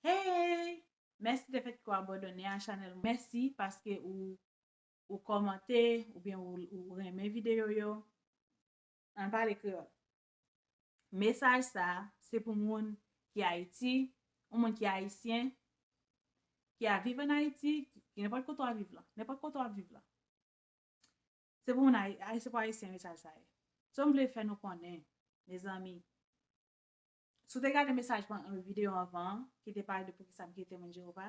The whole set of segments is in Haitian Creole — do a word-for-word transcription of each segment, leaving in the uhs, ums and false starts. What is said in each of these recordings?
Hey! Mèsi de fèt ke w abòne a chanèl mwen. Mèsi paske ou, ou kòmante oubyen ou, ou renmen videyo yo. Ann pale kreyòl. Mesaj sa a, se pou moun ki Ayiti, yon moun ki ayisyen, ki ap viv ann Ayiti, ki nenpòt kote w ap viv la, nenpòt kote w ap viv la. Se pou moun Ayi-, Ayi-, se pou ayisyen mesaj sa a ye. So m vle fè nou konnen, mezanmi, si w te gade mesaj mwen, videyo anvan an, ki te pale de poukisa m kite Temwen Jewova,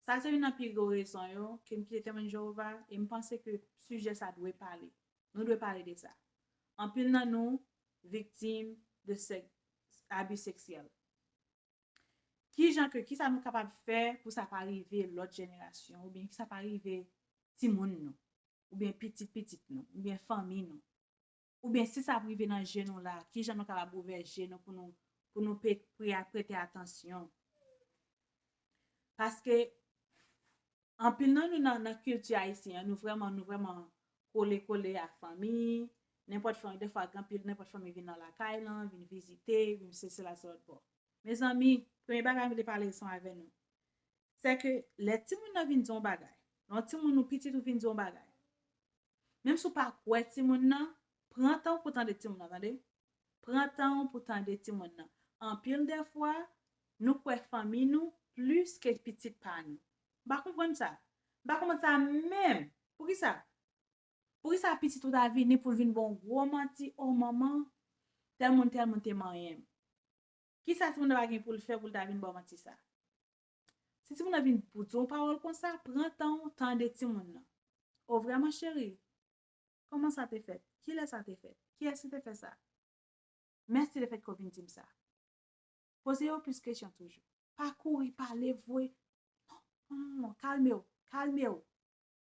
sa se youn nan pi gwo rezon yo ke m kite Temwen Jewova, e m panse ke sijè sa dwe pale. Nou dwe pale de sa. Anpil nan nou viktim de sèk-, abi seksyèl. Kijan ke, kisa nou kapab fè pou sa pa rive lòt jenerasyon, oubyen kisa pa rive timoun nou, oubyen pitit pitit nou, oubyen fanmi nou? Oubyen si sa ap rive nan je nou la, kijan nou kapab ouvè je nou pou nou, pou nou pe-, pre-, prete atansyon? Paske anpil nan nou nan, nan kilti ayisyen an, nou vrèman, nou vrèman kole kole a fanmi, nenpòt fanmi, defwa anpil, nenpòt fanmi vin nan lakay lan, vin vizite, vin sesi la sou lòt bò. Mezanmi, premye bagay m vle pale ansanm avè nou, se ke lè timoun nan vin di yon bagay, lè yon timoun ou pitit ou vin di yon bagay, menm si w pa kwè timoun nan, pran tan w pou tande timoun nan, tande. Pran tan w pou tande timoun nan. Anpil defwa, nou kwè fanmi nou plis ke pitit pa nou. M pa konprann sa. M pa konprann sa menm. Poukisa? Poukisa pitit ou ta vini pou l vin ba w gwo manti, o manman, tèl moun, tèl moun te manyen m? Kisa timoun nan pa gen pou l fè pou l ta vin ba w manti sa? Si timoun nan vin pou di w pawòl konsa, pran tan w tande timoun nan. O vrèman cheri, kòman sa te fèt? Kilè sa te fèt? Kiyès ki te fè sa? Mèsi lefètke w vin di m sa. Poze yo plis kesyon toujou. Pa kouri pale, voye. Non, non, non, non, kalme w, kalme w.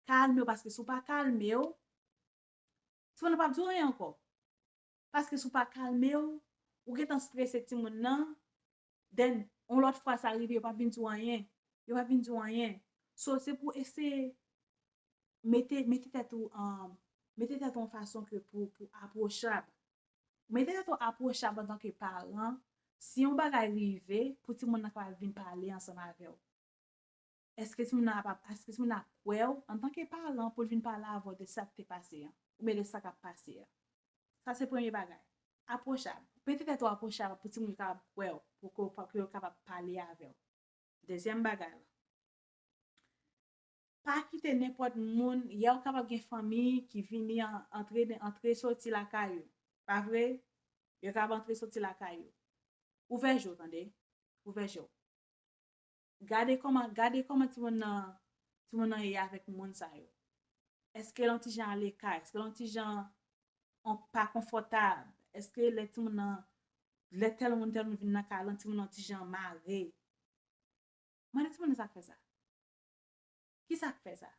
Kalme w, paske si w pa kalme w, timoun nan p ap di w anyen ankò. Paske si w pa kalme w, ou gentan strese timoun nan, then, yon lòt fwa sa rive, yo p ap vin di w anyen. Yo p ap vin di w anyen. So, se pou eseye mete, mete tèt ou an, mete tèt ou an fason ke pou, pou apwochab. Mete tèt ou apwochab antanke paran, si yon bagay rive, pou timoun nan kapab vin pale ansanm avè w. Èske timoun nan ap, èske timoun nan ap kwè w antanke paran pou l vin pale avè w de sa k te pase an, oubyen de sa k ap pase an? Sa se premye bagay. Apwochab. Mete tèt ou apwochab pou timoun yo kapab kwè w, pou ke, pou ke yo kapab pale avè w. Dezyèm bagay la, pa kite nenpòt moun, yè w kapab gen fanmi ki vini an-, antre, antre soti lakay ou. Pa vre? Yo kapab antre soti lakay ou. Ouvè je w, tande? Ouvè je w. Gade kòman, gade kòman timoun nan, timoun nan ye avèk moun sa yo. Èske l yon ti jan aleka? Èske l yon ti jan an, pa konfòtab? Èske lè timoun nan, lè tèl moun, tèl moun vin nan kay lan, timoun nan yon ti jan mare? Mande timoun nan sa k fè sa. Kisa k fè sa?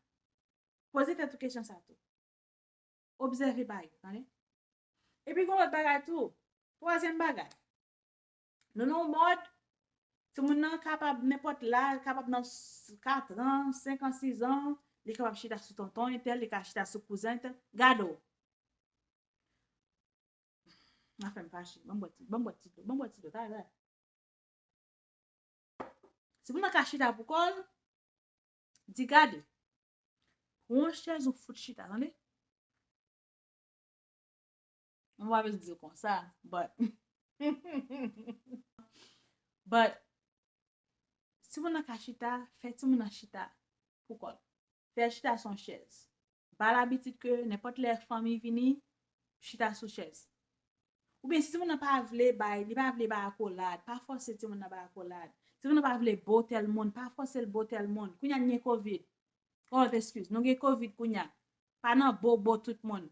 Poze tèt ou kesyon sa tou. Obsève bagay yo, tande. Epi gen yon lòt bagay tou. Twazyèm bagay. Nou nan yon mòd, timoun nan kapab nenpòt laj, kapab nan s-, kat an, senk an, sis an, li kapab chita sou tonton entèl, li ka chita sou kouzen entèl. Gade w. Anfen, m fache. Ban m bwè ti, ban m bwè ti dlo, ban m bwè ti dlo, talè. Si moun nan ka chita pou kò l, di gade. Pran yon chèz ou fout chita, tande? Mwen pa bezwen di l konsa, but, but, si moun nan ka chita, fè timoun nan chita pou kò l. Fè l chita sou yon chèz. Ba l abitid ke nenpòt lè fanmi vini, chita sou chèz. Oubyen si timoun nan pa vle bay, li pa vle bay akolad, pa fòse timoun nan bay akolad. Si timoun nan pa vle bo tèl moun, pa fòse l bo tèl moun. Kounye a n gen kovid. Oh, eskiz, nou gen kovid kounye a. Pa nan bo, bo tout moun.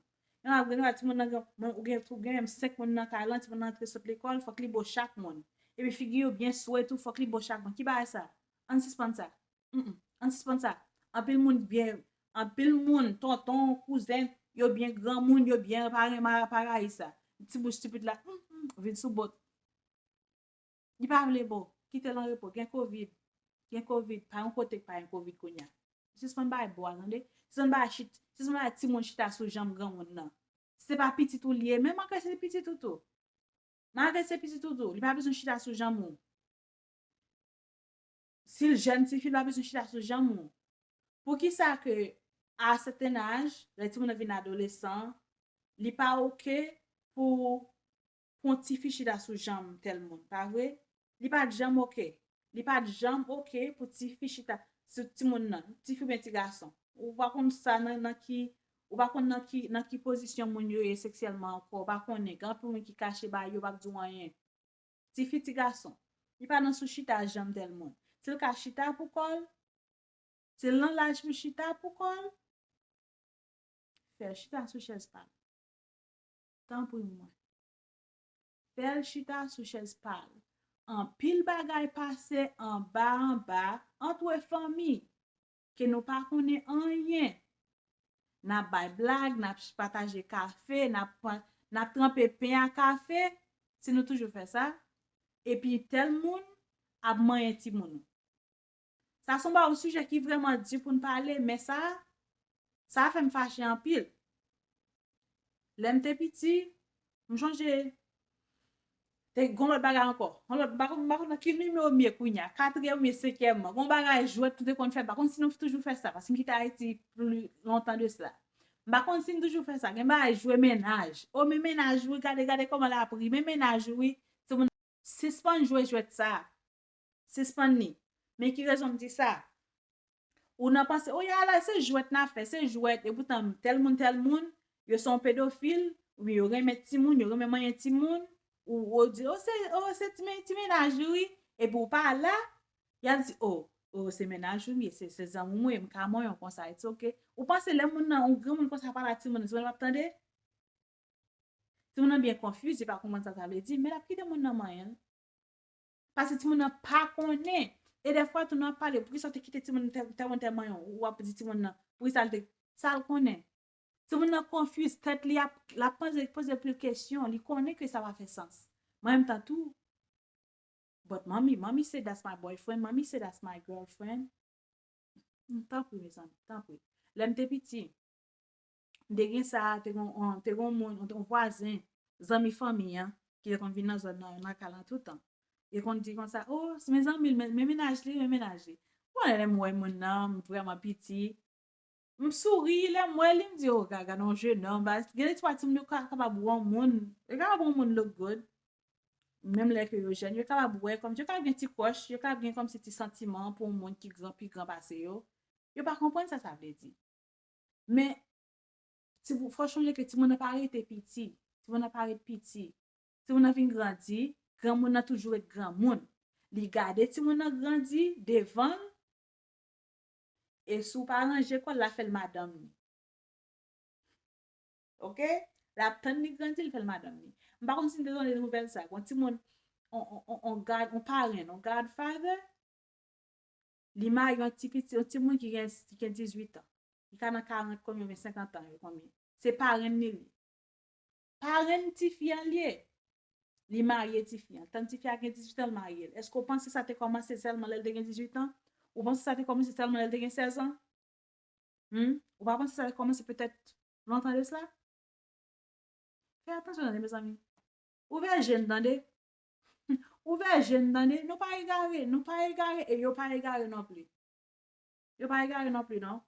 Yon ap gen timoun nan gen, bon, ou gen, ou gen menm senk moun nan kay lan, timoun nan antre sot lekòl, fòk li bo chak moun. Epi figi yo byen swe tou, fòk li bo chak moun. Ki bagay sa? Ann sispann sa. Mm, mm. Ann sispann sa. Anpil moun byen, anpil moun, tonton, kouzen, yo byen granmoun, yo byen pa renmen, pa rayi sa. Ti bouch ti pit la, mm, mm, vin sou bòt. Li pa vle bo. Kite l an repo. Gen kovid. Gen kovid. Pa yon kote k pa gen kovid kounye a. Sispann bay bo a, tande? Sispann bay chit-, sispann bay timoun chita sou janm granmoun nan. Se pa pitit ou li ye, men malgre se pitit ou tou. Malgre se pitit ou tou, li pa bezwen chita sou janm ou. Si l jèn, tifi l pa bezwen chita sou janm ou. Poukisa ke a sèten aj, lè timoun nan vin adolesan, li pa oke pou pou yon tifi chita sou janm tèl moun, pa vre? Li pa t janm oke. Li pa t janm oke pou tifi chita sou timoun nan, tifi oubyen ti gason. Ou pa konn sa nan, nan ki, ou pa konn nan ki, nan ki pozisyon moun yo ye seksyèlman ankò, ou pa konnen. Gen anpil moun ki kache ba yo, yo p ap di w anyen. Tifi, ti gason, li pa nan sou chita janm tèl moun. Si l ka chita pou kò l, si l nan laj pou chita pou kò l, fè l chita sou chèz pa l. Tanpri mwen. Fè l chita sou chèz pa l. Anpil bagay pase anba anba, antre fanmi, ke nou pa konnen anyen. N ap bay blag, n ap pataje kafe, n ap, n ap tranpe pen a kafe, si nou toujou fè sa, epi tèl moun ap manyen timoun ou. Sa se yon ba-, yon sijè ki vrèman di pou n pale, men sa, sa fè m fache anpil. Lè m te piti, m chonje, te gon lòt bagay ankò. Yon lòt, m pa konn, m pa konn nan ki nimewo m ye kounye a, katriyèm oubyen senkyèm an. Gon bagay jwèt nou te konn fè, m pa konn si nou toujou fè sa, paske m kite Ayiti pli lontan de sila. M pa konn si n toujou fè sa. Gen bagay jwe mennaj. O, men mennaj wi, gade, gade kòman l ap ri. Men mennaj wi, timoun, sispann jwe jwèt sa. Sispann li. Men ki rezon m di sa? Ou nan panse, o, ya la, se jwèt n ap fè, se jwèt. Epoutan, tèl moun, tèl moun, yo se yon pedofil, oubyen yo renmen timoun, yo renmen manyen timoun. Ou, ou di, o, se, o, se ti men-, ti mennaj li, wi. Epi ou pa la, y ap di, o, o, se mennaj ou m ye, se, se zanmi m, wi, m ka manyen w konsa, it's ok. Ou panse lè moun nan, yon granmoun konsa pale a timoun nan, timoun nan p ap tande? Timoun nan byen confused, li pa konprann sa sa vle di, men l ap kite moun nan manyen l. Paske timoun nan pa konnen. E dèfwa, tou nan ap pale, poukisa w te kite timoun nan tèl, tèl moun tèl manyen w? W ap di timoun nan, poukisa l te, sa l konnen? Timoun nan confused, tèt li ap, l ap poze, poze pil kesyon, li konnen ke sa pa fè sans. Mwen, m tan tou, but mommy, mommy say that's my boyfriend, mommy say that's my girlfriend. Mm, tanpri, mezanmi, tanpri. Lè m te piti, m te gen sa, te gon, on, te gon moun, on, on vwazen, zanmi fanmi an, ki te konn vin nan zòn nan, nan kay lan toutan. Li konn di konsa, o, se men zanmi l, men, men mennaj li, men mennaj li. Bon, lè m wè moun nan, m vrèman piti, m souri, lè m wè li, m di, o, gad, gad on jenòm, ba, gen de twa timoun yo ka, kapab wè on moun, yo kapab wè on moun look good. Menm lè ke yo jèn, yo kapab wè kòm, yo kapab gen ti crush, yo kapab gen kòmsi ti santiman pou yon moun ki gran, pi gran pase yo. Yo pa konprann sa sa vle di. Men, ti, fò chonje ke timoun nan pa rete piti. Timoun nan pa ret piti. Timoun nan vin grandi, granmoun nan toujou ret granmoun. Li gade timoun nan grandi devan l, e si w pa ranje kò l, l ap fè l madanm li. Oke? L ap tann li grandi, l fè l madanm li. M pa konn si n te tande nouvèl sa. Gon timoun, on, on, on, on god, on parenn, on godfather, li marye yon ti piti, yon timoun ki gen, ki gen dizuit an. Li ka nan karant konbyen, oubyen senkant an, yo konbyen. Se parenn li, li. Parenn tifi an li ye. Li marye tifi an. Tann tifi a gen dizuit an, l marye l. Èske w panse sa te kòmanse sèlman lè l te gen dizuit an? Ou panse sa te kòmanse sèlman lè l te gen sèz an? Hmm? Ou pa panse sa te kòmanse petèt lontan de sila? Fè atansyon tande, mezanmi. Ouvè je n tande. Ouvè je n tande. Nou pa egare, nou pa egare, e yo pa egare non pli. Yo pa egare non pli, non.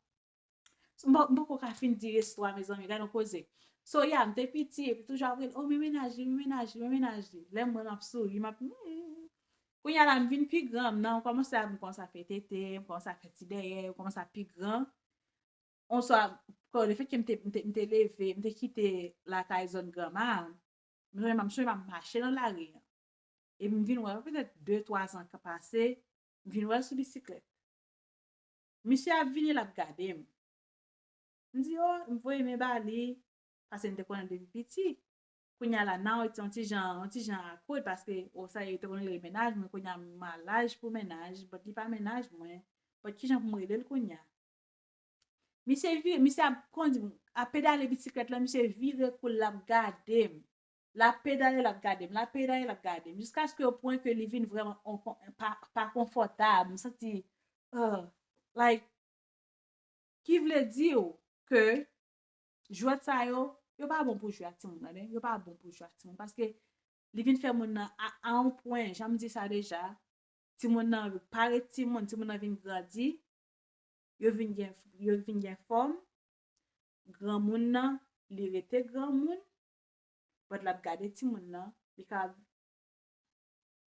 M pa, m poko ka fin di istwa, mezanmi, gade yon koze. So, ya, m te piti, epi toujou ap rele, o, men mennaj li, men mennaj li, men mennaj li. Lè m wè m ap souri, m ap, hmm. Kounye a la, m vin pi gran, m nan, m kòmanse a, m kòmanse a fè tete, m kòmanse a fè ti dèyè, m kòmanse a pi gran. On swa, lefètke m te, m te, m te leve, m te kite lakay zòn granma, m sonje m ap mache nan lari an. E m vin wè, petèt de, twa zan ka pase, m vin wè l sou bisiklèt. Misye ap vini, l ap gade m. M di, o, m voye men ba li, paske m te konnen l depi piti. Kounye a la, now it's on ti jan, on ti jan awkward, paske, o, sa yo te konn rele mennaj, men kounye a m a laj pou mennaj, but li pa mennaj mwen. But kijan pou m rele l kounye a? Misye vire, misye ap kondi, ap pedale bisiklèt la, misye vire kou l, l ap gade m. L ap pedale, l ap gade m, l ap pedale, l ap gade m. Jiskaske o pwen ke li vin vrèman on kon-, pa, pa konfòtab. M santi, uh, like, ki vle di w ke jwèt sa yo, yo pa bon pou jwe ak timoun, tande? Yo pa bon pou jwe ak timoun. Paske li vin fè moun nan a, a on pwen, jan m di sa deja, Timoun nan pa ret timoun, timoun nan vin grandi, yo vin gen, yo vin gen fòm, granmoun nan, li rete granmoun, but l ap gade timoun nan, li ka,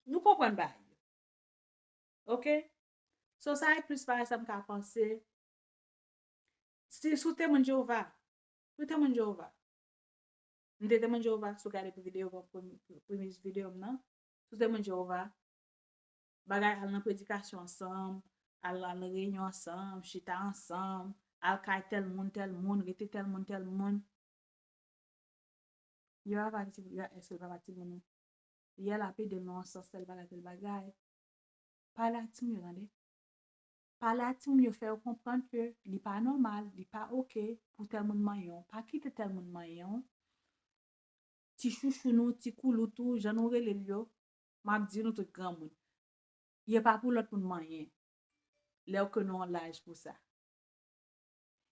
nou konprann bagay yo. Ok? So, sa e plis bagay sa m ka panse. Si, si w temwen Jewova, si w temwen Jewova, m te temwen Jewova, si w gade pou videyo, pou premye videyo m nan, si w temwen Jewova, bagay al nan predikasyon ansanm, al, al nan reyinyon ansanm, chita ansanm, al kay tèl moun, tèl moun, rete tèl moun, tèl moun. Yo ava di, yo, èske l pa pa timoun ou? Yè l ap ede nou an sans tèl bagay, tèl bagay. Pale ak timoun yo, tande. Pale ak timoun yo, fè yo konprann ke li pa nòmal, li pa oke pou tèl moun manyen w. Pa kite tèl moun manyen w. Ti chouchou nou, ti koulout ou, jan nou rele l yo, m ap di nou tout granmoun. Yo pa pou lòt moun manyen. Lè ke nou an laj pou sa.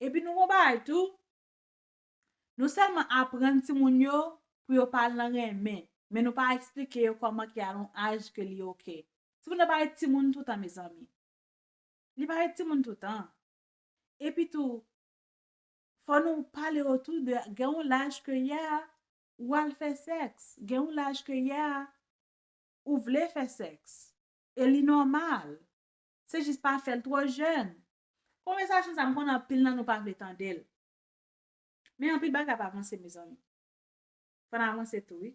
Epi nou gon bagay tou, nou sèlman aprann timoun yo pou yo pa al nan renmen, men nou pa eksplike yo kòman ki al yon aj ke li oke. Timoun nan pa ret timoun toutan, mezanmi. Li pa ret timoun toutan. Epi tou, fò nou pale yo tou de gen yon laj ke yè a ou al fè sèks, gen yon laj ke yè a ou vle fè sèks. E li nòmal. Se jis pa fè l twò jèn. Konvèsasyon sa, m konnen anpil nan nou pa vle tande l. Men anpil bagay ap avanse, mezanmi. Fò n avanse tou, wi.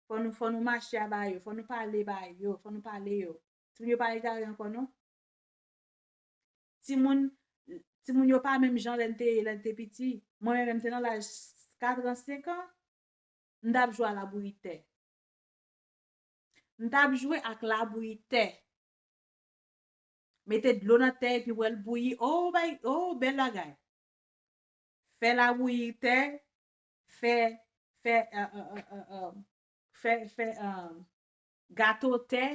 Fò nou, fò nou mache a ba yo, fò nou pale ba yo, fò nou pale yo. Timoun yo pa egare ankò, non. Timoun, timoun yo pa menm jan lè n te ye, lè n te piti. Mwen menm, lè m te nan laj kat an, senk an, m t ap jwe a labouyi tè. M t ap jwe ak labouyi tè. Mete dlo nan tè epi wè l bouyi. Oh, bay, oh, bèl bagay. Fè labouyi tè, fè, fè, euh, euh, euh, euh, euh, fè, fè, euh, gato tè,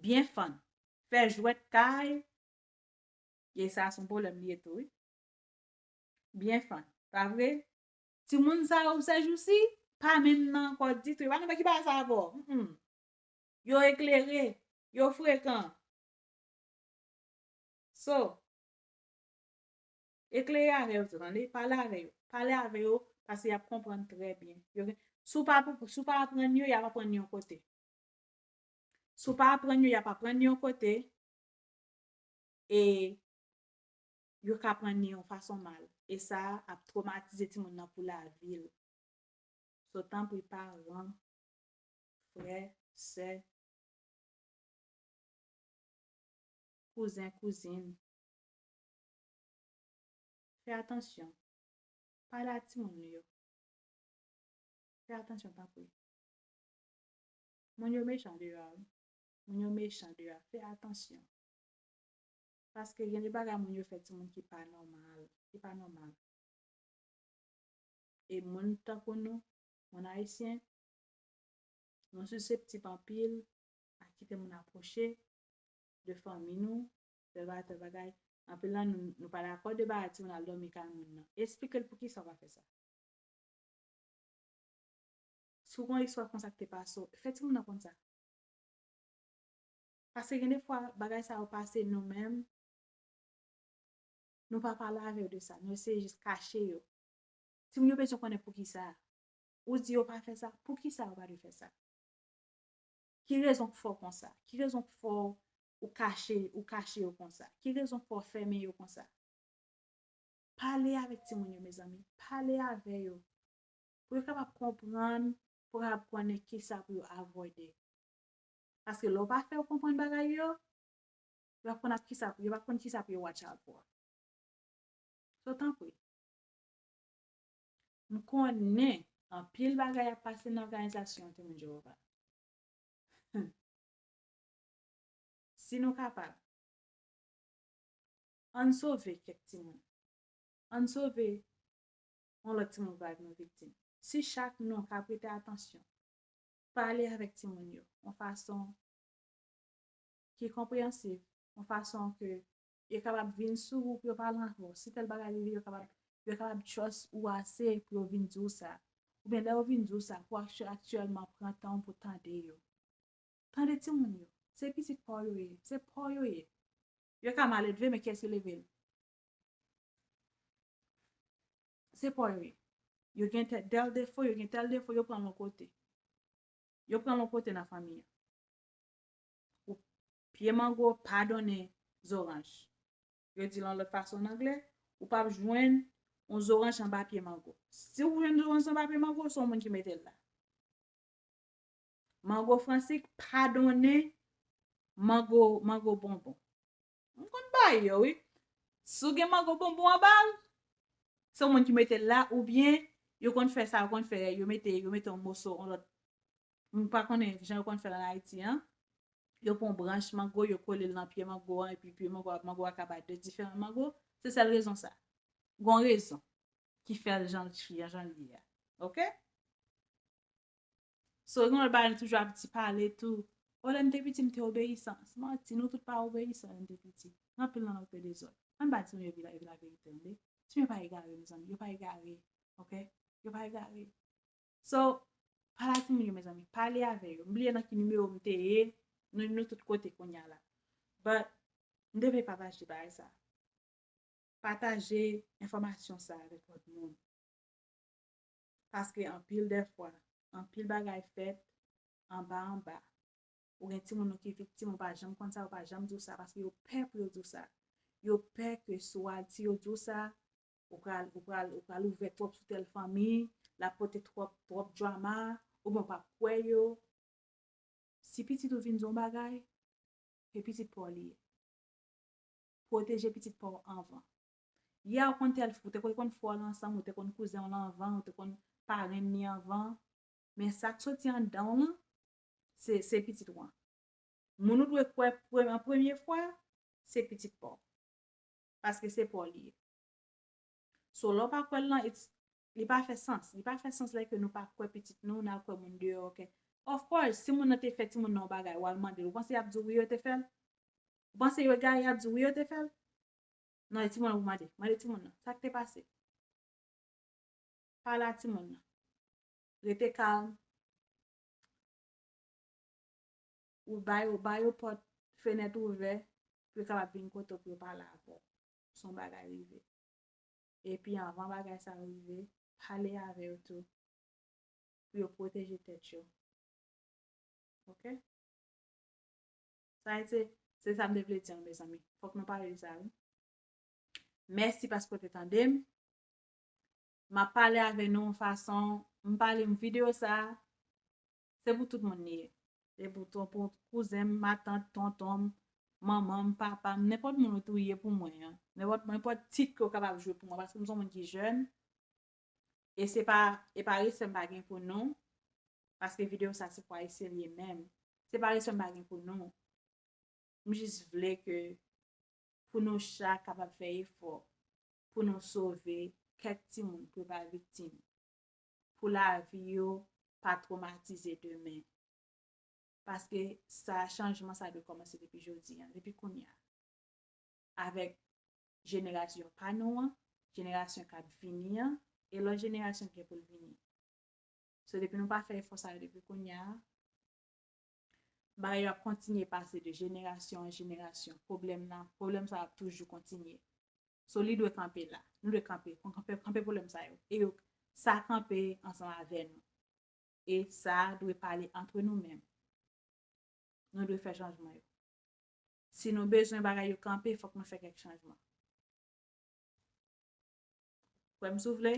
byen fann. Fè jwèt kay, e sa se yon pwoblèm li ye tou, wi. Byen fann, pa vre? Timoun sa yo, sèjousi, pa menm nan ankò ditou. Yo pa konn ki bagay sa avè w. Mm-mm. Yo eklere, yo frekan. So, eklere avè yo tou, tande? Pale avè yo. Pale avè yo, paske y ap konprann trè byen. Yo gen, si w pa, si w pa aprann yo, y ap aprann yon kote. Si w pa aprann yo, y ap aprann yon kote. E yo ka aprann li yon fason mal. E sa ap twomatize timoun nan pou lavi l. So, tanpri, paran, frè, sè, kouzen, kouzin, fè atansyon. Pale ak timoun nou yo. Fè atansyon, tanpri. Moun yo mechan deyò a, wi. Moun yo mechan deyò a. Fè atansyon. Paske gen de bagay moun yo fè timoun ki pa nòmal, ki pa nòmal. E moun tankou nou, moun ayisyen, nou siseptib anpil a kite moun apwoche de fanmi nou, tèl bagay, tèl bagay. Anpil nan nou, nou pa dakò de bagay timoun al dòmi kay moun nan. Esplike l poukisa w pa fè sa. Si w gen yon istwa konsa ki te pase w, fè timoun nan konn sa. Paske gen de fwa, bagay sa yo pase nou menm, nou pa pale avè yo de sa, nou eseye jis kache yo. Timoun yo bezwen konnen poukisa. Ou di yo pa fè sa, poukisa yo pa dwe fè sa? Ki rezon k fè w konsa? Ki rezon k fè w ou kache, ou kache yo konsa? Ki rezon k fè w fèmen yo konsa? Pale avèk timoun yo, mezanmi. Pale avè yo. Pou yo kapab konprann, pou yo kapab konnen kisa pou yo avwòde. Paske lè w pa fè yo konprann bagay yo, yo ap konn ap kisa, yo pa konn kisa pou yo watch out for. So, tanpri. M konnen anpil bagay ap pase nan òganizasyon Temwen Jewova. Si nou kapab, ann sove kèk timoun. Ann sove yon lòt timoun pa vin viktim. Si chak nou ka prete atansyon, pale avèk timoun yo yon fason ki konpreyansiv, yon fason ke yo kapab vin sou ou pou yo pale avè w. Si tèl bagay rive, yo kapab, yo kapab trust ou ase pou yo vin di w sa. Oubyen lè yo vin di w sa, pou akty-, aktyèlman pran tan w pou tande yo. Tande timoun yo. Se pitit pa w yo ye. Se pa w yo ye. Yo ka maledve, men kiyès ki leve l? Se pa w yo ye. Yo gen tè-, tèl defo, yo gen tèl defo, yo pran l yon kote. Yo pran l yon kote nan fanmi an. Ou, pye mango pa donnen zoranj. Yo di l yon lòt fason an anglè, ou p ap jwenn yon zoranj anba pye mango. Si w jwenn zoranj anba pye mango, se yon moun ki mete l la. Mango Fransik pa donnen mango, mango bonbon. M konn bay yo, wi. Si w gen mango bonbon anba l, se yon moun ki mete l la, oubyen yo konn fè sa, yo konn fè, yo mete, yo mete yon moso, yon lòt, m pa konnen jan yo konn fè l ann Ayiti an. Yo pran yon branch mango, yo kole l nan pye mango an, epi pye mango a, mango a ka bay de diferan mango. Se sèl rezon sa. Gon rezon ki fè l jan l ye a, jan l ye a. Oke? So, gen lòt bagay nou toujou ap di pale tou. O, lè m te piti, m te obeyisan. Se manti, nou tout pa obeyisan lè n te piti. Gen anpil nan nou k te dezòd. Ann ba timoun yo di la, yo di laverite, tande. Timoun yo pa egare, mezanmi. Yo pa egare. Oke? Yo pa egare. So, pale a timoun yo, mezanmi. Pale avè yo. M bliye nan ki nimewo m te ye. Nou, nou tout kote kounye a la. But, m te vle pataje bagay sa. Pataje enfòmasyon sa avèk lòt moun. Paske anpil dèfwa, anpil bagay fèt anba anba. Ou gen timoun ou ki viktim, ou pa janm konn sa, ou pa janm di w sa, paske yo pè pou yo di w sa. Yo pè ke si w al, si yo di w sa, ou pral, ou pral, ou pral ouvè twòp sou tèl fanmi, l ap pote twòp, twòp drama, oubyen w p ap kwè yo. Si pitit ou vin di yon bagay, se pitit pa w li ye. Pwoteje pitit pa w anvan. Yè ou konn tèl, ou te konn frè w lan ansanm, ou te konn kouzen w lan anvan, ou te konn parenn li anvan. Men sa k soti anndan w lan, se, se pitit ou an. Moun ou dwe kwè pre-, an premye fwa, se pitit pa w. Paske se pa w li ye. So, lè w pa kwè l lan, it's, li pa fè sans. Li pa fè sans lè ke nou pa kwè pitit nou, n al kwè moun deyò, oke. Of course, si moun nan te fè timoun nan yon bagay, w al mande l, ou panse y ap di w wi yo te fè l? Ou panse yo egare y ap di w wi yo te fè l? Non, e timoun nan pou mande. Mande timoun nan. Sa k te pase? Pale a timoun nan. Rete kalm. Ou ba yo, ba yo pòt, fenèt ouvè, pou yo kapab vin kote w pou yo pale avè w. Si yon bagay rive. Epi anvan bagay sa yo rive, pale avè yo tou. Pou yo pwoteje tèt yo. Oke? Sa e se, se sa m te vle di an, mezanmi. Fòk nou pale de sa, wi. Mèsi paske w te tande m. M ap pale avè nou yon fason, m pale m videyo sa, se pou tout moun li ye. Se pou ton, pou kouzen m, matant, tonton m, manman m, papa m, nenpòt moun ou tou ye pou mwen an. Nenpòt, nenpòt tit ke w kapab jwe pou mwen, paske m se yon moun ki jèn. E se pa, e pa respè m pa gen pou nou, paske videyo sa se pou Ayisyen li ye menm. Se pa respè m pa gen pou nou. M jis vle ke pou nou chak kapab fè efò pou nou sove kèk timoun pou yo pa viktim, pou lavi yo pa twomatize demen. Paske sa, chanjman sa dwe kòmanse depi jodi a, depi kounye a. Avèk jenerasyon pa nou an, jenerasyon k ap vini an, e lòt jenerasyon ki gen pou l vini. So, depi nou pa fè efò sa yo depi kounye a, bagay yo ap kontinye pase de jenerasyon an jenerasyon. Pwoblèm nan, pwoblèm sa ap toujou kontinye. So, li dwe kanpe la. Nou dwe kanpe, kanpe, kanpe pwoblèm sa yo. E yo, sa kanpe ansanm avè nou. E sa dwe pale antre nou menm. Nou dwe fè chanjman yo. Si nou bezwen bagay yo kanpe, fòk nou fè kèk chanjman. Kwè m si w vle,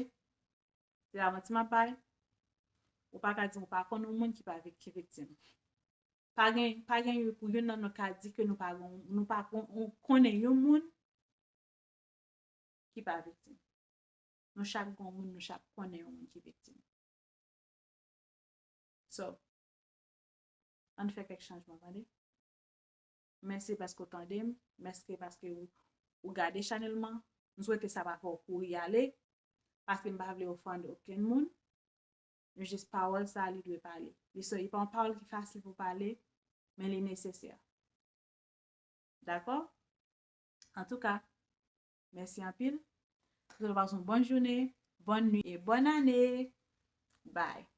se lamanti m ap bay. Ou pa ka di m ou pa konn yon moun ki pa vik-, ki viktim. Pa gen, pa gen yon pou youn nan nou ka di ke nou pa gon, nou pa kon-, konnen yon moun ki pa viktim. Nou chak gon moun, nou chak konnen yon moun ki viktim. So, ann fè kèk chanjman, tande? Mèsi paske w tande m. Mèsi paske ou, ou gade chanèl mwen. M swete sa pa fè w kouri ale. Paske m pa vle ofann okenn moun. M jis pawòl sa li dwe pale. Li se, li pa yon pawòl ki fasil pou pale, men li nesesè. Dakò? Antouka, mèsi anpil. Souhaite w pase yon bòn jounen, bòn nuit e bòn ane. Bye.